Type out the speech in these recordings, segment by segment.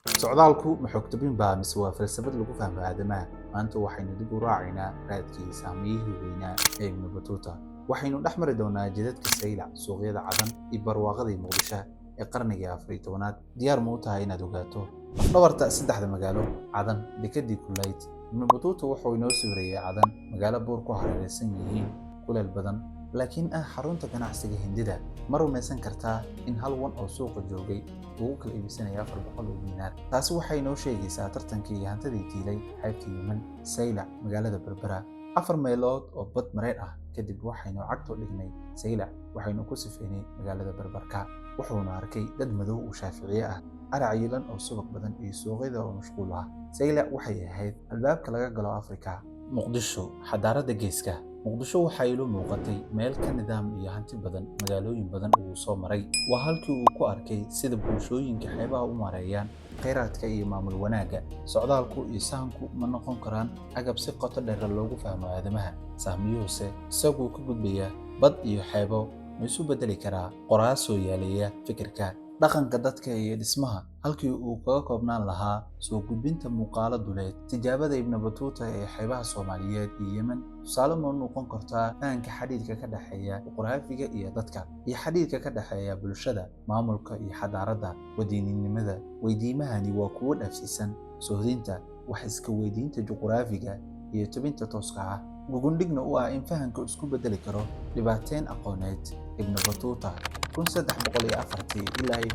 Socdaalku ma xogtabin baa mise waa falsafad lagu fahmo aadamaha? Maanta waxaynu dib u raacaynaa raadkii sahmiyihii weynaa ee Ibnu Batuuta. Waxaynu dhex mari doonaa jidadka Saylac, suuqyada Cadan iyo barwaaqadii Muqdisho ee qarnigii 14aad. Diyaar ma u tahay inaad ogaato lafdhabarta saddexda magaalo? Cadan, dekadii Kulayt. Ibnu Batuuta wuxuu inoo sawirayay Cadan, magaalo buur ku hareeraysan yihiin, kuleel badan, laakiin ah xarunta ganacsiga Hindida. Ma rumaysan kartaa in hal wan oo suuqa joogay uu kala iibsanaya 400 oo diinaar? Taasi waxay inoo sheegaysaa tartankii iyo hantidii tiilay xeebta Yemen. Saylac, magaalada Berbera. 4 meelood oo bad mareer ah kadib waxaynu cagto dhignay Saylac. Waxaynu ku sifeynay magaalada Berberka. Wuxuuna arkay dad madow oo Shaaficiye ah, arac yilan oo subag badan iyo suuqyada oo mashquul ah. Saylac waxay ahayd albaabka laga galo Afrika. Muqdisho, xadaaradda geeska. Muqdisho waxaa ilu muuqatay meel ka nidaam iyo hanti badan magaalooyin badan uu soo maray. Waa halkii uu ku arkay sida bulshooyinka xeebaha u maareeyaan kheyraadka iyo maamul wanaagga. Socdaalku iyo sahanku ma noqon karaan agab si qoto dheer loogu fahmo aadamaha? Sahmiyuhuse isaguu ka gudbaya bad iyo xeebo, ma isu beddeli karaa qoraa soo yaaleeya fikirka, dhaqanka dadka iyo dhismaha, halkii uu kaga koobnaan lahaa soo gudbinta muuqaalo duleed? Tijaabada Ibnu Batuuta ee xeebaha Soomaaliyeed iyo Yemen tusaale ma noqon kartaa fahanka xidhiidhka ka dhexeeya juqraafiga iyo dadka, iyo xidhiidhka ka dhexeeya bulshada, maamulka iyo xadaaradda wadiininimada? Weydiimahani waa kuwo dhaafsiisan sohdinta wax iska weydiinta juqraafiga iyo tubinta tooska ah, gugundhigna u ah in fahanka isku beddeli karo dhibaateyn aqooneed. Ibnu Batuuta 1304-tii ilaa iyo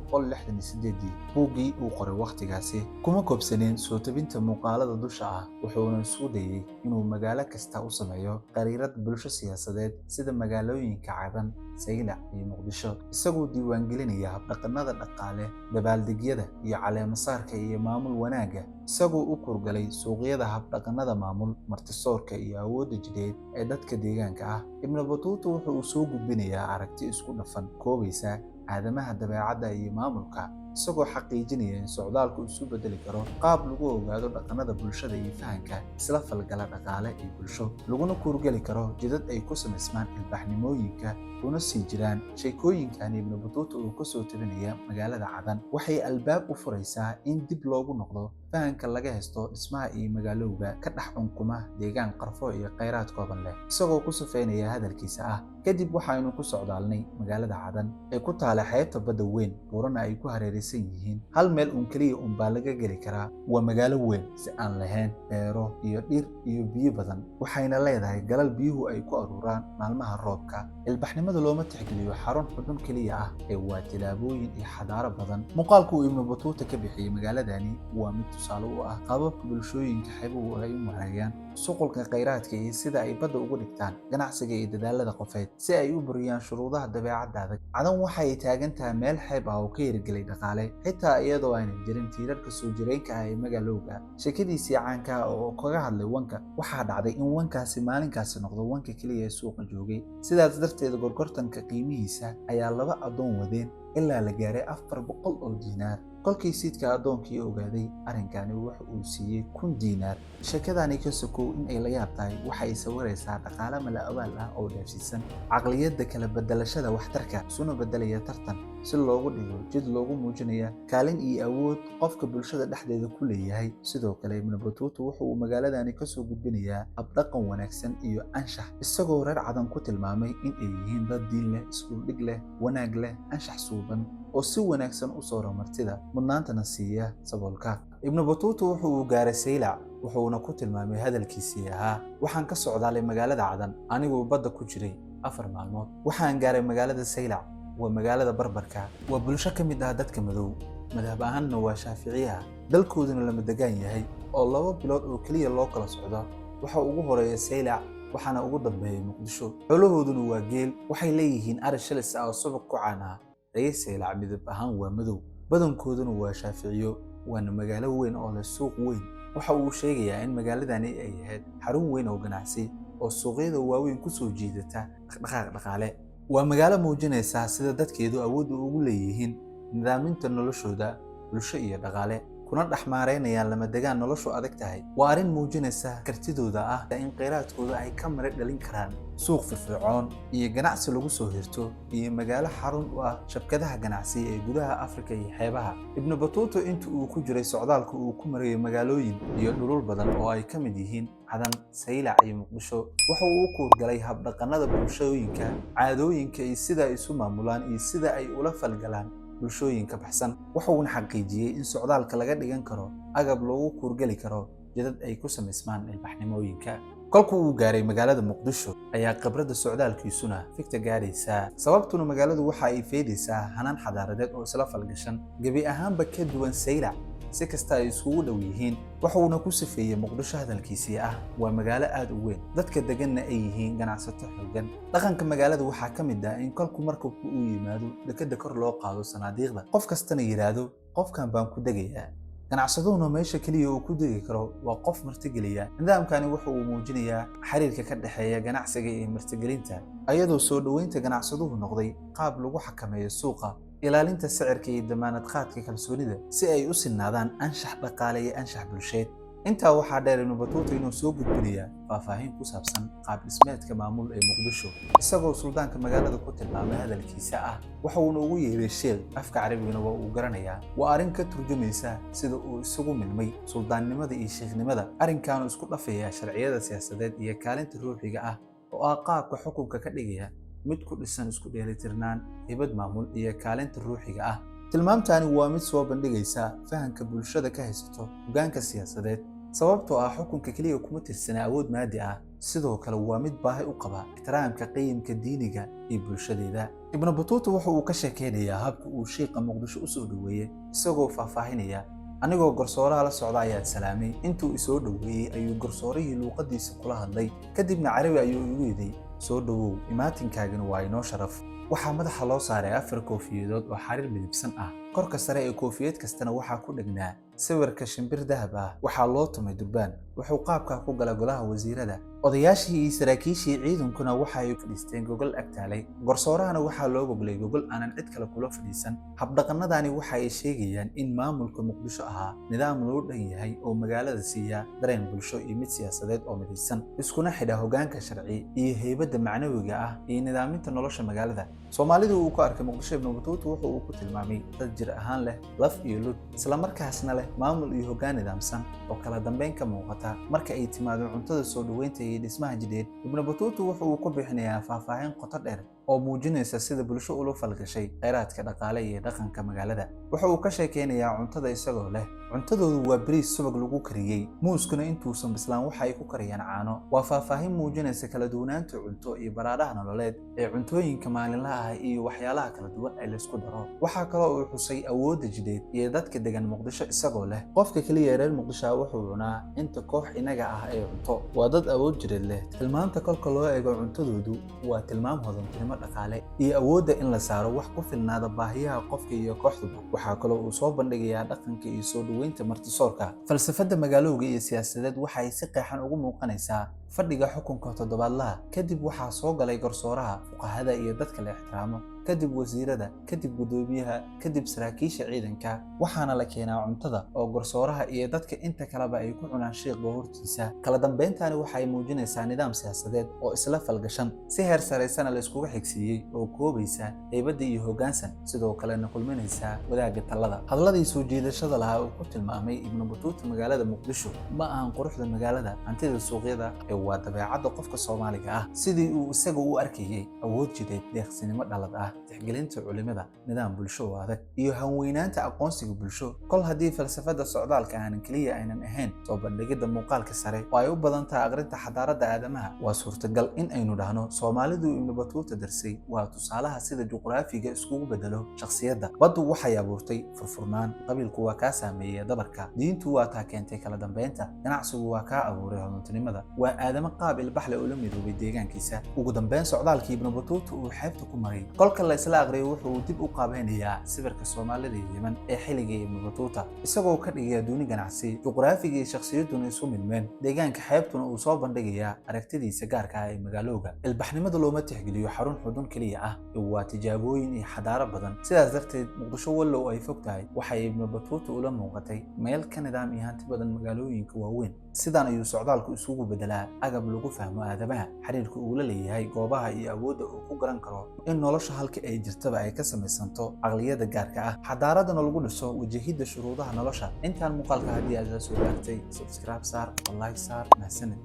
1368-dii, buuggii uu qoray wakhtigaasi kuma koobsanin soo tabinta muuqaalada dusha ah. Wuxuuna isku dayey inuu magaalo kasta u sameeyo qariirad bulsho siyaasadeed, sida magaalooyinka Cadan, Saylac iyo Muqdisho, isagoo diiwaangelinaya habdhaqanada dhaqaale, dabaaldegyada iyo caleemasaarka iyo maamul wanaagga, isagoo u kurgalay suuqyada, habdhaqanada maamul, martisoorka iyo awoodda jidheed ee dadka deegaanka ah. Ibnu Batuuta wuxuu uu soo gudbinayaa aragti isku dhafan, koobaysa aadamaha, dabeecadda iyo maamulka, isagoo xaqiijinaya in socdaalku isu bedeli karo qaab lagu ogaado dhaqanada bulshada iyo fahanka isla falgala dhaqaale iyo bulsho, laguna kuurgeli karo jidad ay ku samaysmaan ilbaxnimooyinka kuna sii jiraan. Sheekooyinkan Ibnu Batuuta uu kasoo tabinaya magaalada Cadan waxay albaab u furaysaa in dib loogu noqdo fahanka laga haysto dhismaha iyo magaalowga ka dhex unkuma deegaan qarfo iyo kheyraad kooban leh, isagoo ku sifeynaya hadalkiisa ah: "Kadib waxaynu ku socdaalnay magaalada Cadan ee ku taala xeebta badda weyn, buurana ay ku hareeraysan yihiin. Hal meel uun keliya unbaa laga geli karaa. Waa magaalo weyn si aan lahayn beero iyo dhir iyo biyo badan, waxayna leedahay galal biyuhu ay ku aruuraan maalmaha roobka. Ilbaxnimada looma tixgeliyo xarun xudun keliya ah ee waa tilaabooyin iyo xadaaro badan." Muuqaalka uu Ibnu Batuuta ka bixiyey magaaladani waa mid tusaale u ah qaababka bulshooyinka xeebuhu ay u mareeyaan suqulka kheyraadka iyo sida ay badda ugu dhigtaan ganacsiga iyo dadaalada qofeed si ay u buriyaan shuruudaha dabeecadda adag. Cadan waxay taagan tahay meel xeeb ah oo ka hirgelay dhaqaale, xitaa iyadoo aanan jirin tiirarka soo jireenka ah ee magaalowga. Sheekadiisii caanka ah oo kaga hadlay wanka, waxaa dhacday in wankaasi maalinkaasi noqdo wanka keliya ee suuqa joogay. Sidaas darteed gorgortanka qiimihiisa ayaa laba addoon wadeen ilaa la gaaray 400 oo diinaar. Kolkii siidka addoonkii ogaaday arrinkani, waxa uu siiyey 1000 diinaar. Sheekadani ka sokow in ay la yaab tahay, waxa ay sawiraysaa dhaqaale mala awaal ah oo dhaafsiisan caqliyadda kala bedelashada waxtarka, isuna bedelaya tartan si loogu dhigo jid loogu muujinaya kaalin iyo awood qofka bulshada dhexdeeda ku leeyahay. Sidoo kale Ibnu Batuuta wuxu uu magaaladani kasoo gudbinayaa habdhaqan wanaagsan iyo anshax, isagoo reer Cadan ku tilmaamay in ay yihiin dad diin leh, iskuuldhig leh, wanaag leh, anshax suuban oo si wanaagsan u soora martida, mudnaantana siiya saboolka. Ibnu Batuuta wuxu uu gaaray Saylac, wuxuuna ku tilmaamay hadalkiisii ahaa: "Waxaan ka socdaalay magaalada Cadan aniguu badda ku jiray 4 maalmood. Waxaan gaaray magaalada Saylac. Waa magaalada Barbarka. Waa bulsho ka mid ah dadka madow, madhab ahaanna waa Shaaficiye ah, dalkooduna lama degaan yahay oo 2 bilood oo keliya loo kala socdo. Waxa ugu horeeya Saylac, waxaana ugu dambeeya Muqdisho. Xoolahooduna waa geel. Waxay leeyihiin ari shilis ah oo subag ku caan ah. Reer Saylac midab ahaan waa madow, badankooduna waa Shaaficiyo. Waana magaalo weyn oo leh suuq weyn." Waxa uu sheegayaa in magaaladani ay ahayd xarun weyn oo ganacsi oo suuqyada waaweyn ku soo jiidata dhaqdhaqaaq dhaqaale. Waa magaalo muujinaysa sida dadkeedu awoodda ugu leeyihiin nidaaminta noloshooda bulsho iyo dhaqaale. Kuna dhex maareynayaan lamadegaan noloshu adag tahay, waa arrin muujinaysa kartidooda ah in kheyraadkooda ay ka miro dhalin karaan suuq firfircoon iyo ganacsi lagu soo hirto iyo magaalo xarun u ah shabkadaha ganacsi ee gudaha Afrika iyo xeebaha. Ibnu Batuuta inta uu ku jiray socdaalka uu ku marayo magaalooyin iyo dhulul badan oo ay ka mid yihiin Cadan, Saylac iyo Muqdisho, waxa uu u kuurgalay habdhaqannada bulshooyinka, caadooyinka iyo sida ay isu maamulaan iyo sida ay ula falgalaan bulshooyinka baxsan. Waxa uuna xaqiijiyey in socdaalka laga dhigan karo agab loogu kuurgali karo jidad ay ku samaysmaan ilbaxnimooyinka. Kolka uu gaaray magaalada Muqdisho ayaa khibradda socdaalkiisuna figta gaaraysaa, sababtuna magaaladu waxa ay feedaysaa hanaan xadaaradeed oo isla falgashan, gebi ahaanba ka duwan Saylac, si kasta ay iskugu dhow yihiin. Wuxuuna ku sifeeyey Muqdisho hadalkiisii ah: waa magaalo aad u weyn, dadka deganna ay yihiin ganacsato xoogan. Dhaqanka magaalada waxaa ka mid ah in kolku markabku uu yimaado dekeda kor loo qaado sanaadiiqda, qof kastana yidhaahdo, "Qofkan baan ku degayaa." Ganacsaduhuna meesha keliya uu ku degi karo waa qof martigeliya. Nidaamkani wuxa uu muujinayaa xiriirka ka dhexeeya ganacsiga iyo martigelinta, ayadoo soo dhoweynta ganacsaduhu noqday qaab lagu xakameeyo suuqa, ilaalinta sicirka iyo damaanad qaadka kalsoonida, si ay u sinnaadaan anshax dhaqaale iyo anshax bulsheed. Intaa waxaa dheer, Ibnu Batuuta inuu soo gudbinayaa faahfaahin ku saabsan qaab dhismeedka maamul ee Muqdisho, isagoo suldaanka magaalada ku tilmaamay hadalkiisa ah, waxa uuna ugu yeeray sheekh, afka Carabigana waa uu garanayaa. Waa arrin ka turjumaysa sida uu isugu milmay suldaannimada iyo sheekhnimada. Arrinkaanu isku dhafayaa sharciyada siyaasadeed iyo kaalinta ruuxiga ah, oo ah qaabka xukunka ka dhigaya mid ku dhisan isku dheelitirnaan, hibad maamul iyo kaalinta ruuxiga ah. Tilmaamtani waa mid soo bandhigaysa fahanka bulshada ka haysato hoggaanka siyaasadeed, sababtoo ah xukunka keliya kuma tirsana awood maadi ah, sidoo kale waa mid baahi u qaba ixtiraamka qiyamka diiniga iyo bulshadeeda. Ibnu Batuuta wuxa uu ka sheekeynayaa habka uu shiiqa Muqdisho u soo dhoweeyey, isagoo faahfaahinaya: "Anigoo garsooraha la socda ayaan salaamay. Intuu isoo dhoweeyey ayuu garsoorihii luuqadiisa kula hadlay, kadibna Carabi ayuu igu yidhi, 'Soo dhowow, imaatinkaagana waa inoo sharaf.' Waxaa madaxa loo saaray afar koofiyadood oo xariir midibsan ah. Korka sare ee koofiyad kastana waxaa ku dhegnaa sawirka shimbir dahab ah. Waxaa loo tumay durbaan. Wuxuu qaabkaa ku galay golaha wasiirada. Odayaashii iyo saraakiishii ciidankuna waxa ay fadhiisteen gogol agtaalay, garsoorahana waxaa loo goglay gogol aanan cid kale kula fadhiisan. Habdhaqanadani waxa ay sheegayaan in maamulka Muqdisho ahaa nidaam loo dhan yahay oo magaalada siiya dareen bulsho iyo mid siyaasadeed oo midaysan, iskuna xidha hoggaanka sharci iyo heybadda macnawiga ah iyo nidaaminta nolosha magaalada. Soomaalidu uu ku arkay Muqdisho Ibnu Batuuta wuxuu uu ku tilmaamay dad jir ahaan leh laf iyo lud, islamarkaasna leh maamul iyo hoggaan nidaamsan oo kala dambeyn ka muuqata marka ay timaado cuntada, soo dhoweynta iyo dhismaha jidheed. Ibnu Batuuta wuxuu uu ku bixinayaa faahfaahin qoto dheer oo muujinaysa sida bulsho ula falgashay kheyraadka dhaqaale iyo dhaqanka magaalada. Wuxa uu ka sheekeynayaa cuntada isagoo leh: "Cuntadoodu waa bariis subag lagu kariyey, muuskuna intuusan bislaan waxa ay ku kariyaan caano." Waa faahfaahin muujinaysa kala duwanaanta cunto iyo baraadhaha nololeed ee cuntooyinka maalinlaha ah iyo waxyaalaha kala duwan ee laysku daro. Waxaa kaloo uu xusay awoodda jidheed iyo dadka degan Muqdisho, isagoo leh: "Qofka keliya reer Muqdisho wuxuu cunaa inta koox inaga ah ay cunto. Waa dad awood jireed leh." Tilmaamta kolka loo eego cuntadoodu waa tilmaam hodantinimo dhaqaale iyo awoodda in la saaro wax ku filnaada baahiyaha qofka iyo kooxduba. Waxaa kaloo uu soo bandhigayaa dhaqanka iyo soo dhoweynta martisoorka. Falsafadda magaalowga iyo siyaasadeed waxay si qeexan ugu muuqanaysaa fadhiga xukunka toddobaadlaha. Kadib waxaa soo galay garsooraha, fuqahada iyo dadka la ixtiraamo, kadib wasiirada, kadib guddoomiyaha, kadib saraakiisha ciidanka. Waxaana la keenaa cuntada oo garsooraha iyo dadka inta kaleba ay ku cunaan shiiqa hortiisa. Kala dambayntani waxay muujinaysaa nidaam siyaasadeed oo isla falgashan, si heer saraysana la iskugu xigsiiyey, oo koobaysa heybadda iyo hoggaansan, sidoo kalena kulminaysa wadaagga talada. Hadalladii soo jiidashada lahaa uu ku tilmaamay Ibnu Batuuta magaalada Muqdisho ma ahan quruxda magaalada, hantida suuqyada, ee waa dabeecadda qofka Soomaaliga ah, sidii uu isaga u arkayay: awood jidheed, deeqsinimo dhalad ah, tixgelinta culimada, nidaam bulsho oo adag iyo hanweynaanta aqoonsiga bulsho. Kol haddii falsafada socdaalka aanan keliya aynan ahayn soo bandhigidda muuqaalka sare oo ay u badan tahay aqrinta xadaaradda aadamaha, waa suurtagal in aynu dhahno Soomaalidu Ibnu Batuuta darsay waa tusaalaha sida juqraafiga iskugu bedelo shakhsiyadda. Baddu waxay abuurtay furfurnaan, qabiilku waa kaa saameeyey dabarka, diintu waa taa keentay kala dambeynta, ganacsigu waa kaa abuuray hodantinimada. Waa aadamo qaab ilbaxle ula midoobay deegaankiisa. Ugu dambeyn, socdaalkii Ibnu Batuuta uu xeebta ku maray kolka Marka la isla aqriyo, wuxuu dib u qaabeynayaa sawirka Soomaalida iyo Yemen ee xilligii Ibnu Batuuta, isagoo ka dhigaya duuni ganacsi, juqraafiga iyo shakhsiyadduna isu milmeen, deegaanka xeebtuna uu soo bandhigayaa aragtidiisa gaarka ah ee magaalooga. Ilbaxnimada looma tixgeliyo xarun xudun keliya ah, waa tijaabooyin iyo xadaaro badan. Sidaas darteed, Muqdisho, wallow ay fog tahay, waxay Ibnu Batuuta ula muuqatay meel ka nidaam iyo hanti badan magaalooyinka waaweyn. Sidan ayuu socdaalku isugu bedelaa agab lagu fahmo aadamaha, xiriirka uu la leeyahay goobaha iyo awoodda uu ku garan karo in nolosha halka ay jirtaba ay ka samaysanto caqliyada gaarka ah, xadaaradana lagu dhiso wajahidda shuruudaha nolosha. Intaan muuqaalka haddii aad la soo gaartay, subscribe saar oo like saar. Mahadsanid.